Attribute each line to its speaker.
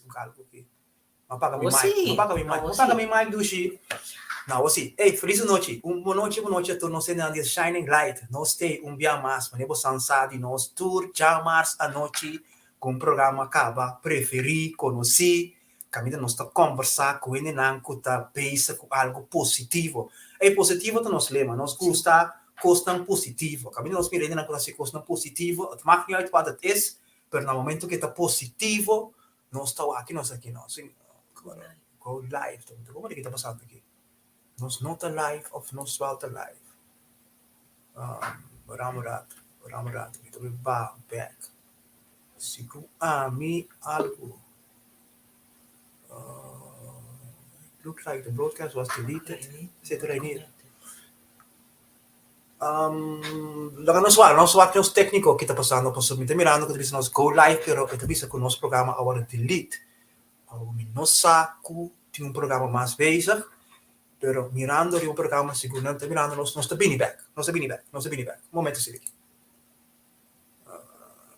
Speaker 1: Un algu aki. M'a paga mi
Speaker 2: Awor
Speaker 1: mic,
Speaker 2: sí,
Speaker 1: m'a paga mi mic,
Speaker 2: awor
Speaker 1: m'a paga
Speaker 2: sí.
Speaker 1: mi mic dushi. No, awor sí. Ey, felis nochi. Un bon nochi, bon nochi a tur nos hendenan di Shining Light. Nos t'ey un bia mas, manera bo san sa di nos tur djamars anochi ku un programa kaba preferí, konosí, kaminda nos ta kòmbersá ku hendenan ku ta bezig ku algu positivo. Ey, positivo ta nos lema. Nos gusta kosnan positivo. Kaminda nos mira hendenan ku ta hasi kosnan positivo, het maakt niet uit wat het is, pero na momento ku e ta positivo, Nos ta wak nos aki no. Si, go live. Como ki ta pasando aki? Nos no ta live of nos wel ta live? Um, rato, rato. Mi ta ba back. Segun ami algo. Looks like the broadcast was deleted. Zit er hier. Laga nos wak, nos wak nos técnico ki ta pasando pasobra mi ta mirando ku ta bisa nos go live pero e ta bisa ku nos programa a wòrdu delete. Awor mi no sa ku tin un programa mas bezig, pero mirando riba un programa sigur nan ta mirando nos, nos ta bini bèk, nos ta bini bèk, nos ta bini bèk. Un momento sigui.